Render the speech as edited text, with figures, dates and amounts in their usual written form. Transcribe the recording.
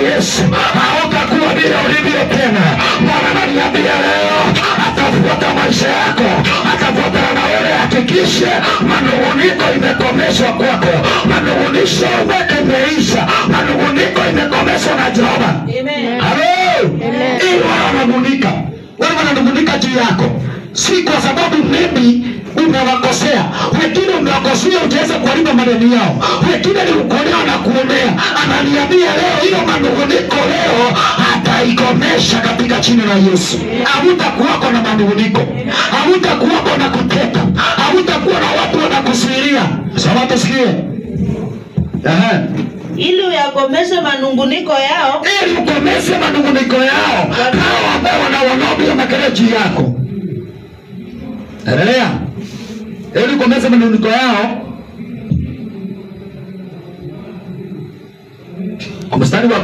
Yesu hautakuwa vile ulivyo tena. Bwana ananiambia leo atafuata maisha yako, atafuatana na wewe. Hakikishe manunguniko imekomeshwa kwako, manungunisho imeisha, manunguniko imekomeshwa na Jehova. Amen. Amen. Ili wananungunika, wale wananungunika juu yako, si kwa sababu maybe umewakosea. Wengine umewakosea utaweza kuharibu madeni yao, wengine ni kuonea na kuonea. Ananiambia leo hiyo manunguniko leo ataikomesha katika jina la Yesu. Hamutakuwako na manunguniko, hamutakuwako na kuteta, hamutakuwa na watu wanakusuiria. Sawa, tusikie. Ili uyakomeshe manunguniko yao, ili ukomeshe manunguniko yao, hao ambao wanaonaobia makelele juu yako. Endelea. Ili ukomeshe manunguniko yao. Kwa mstari wa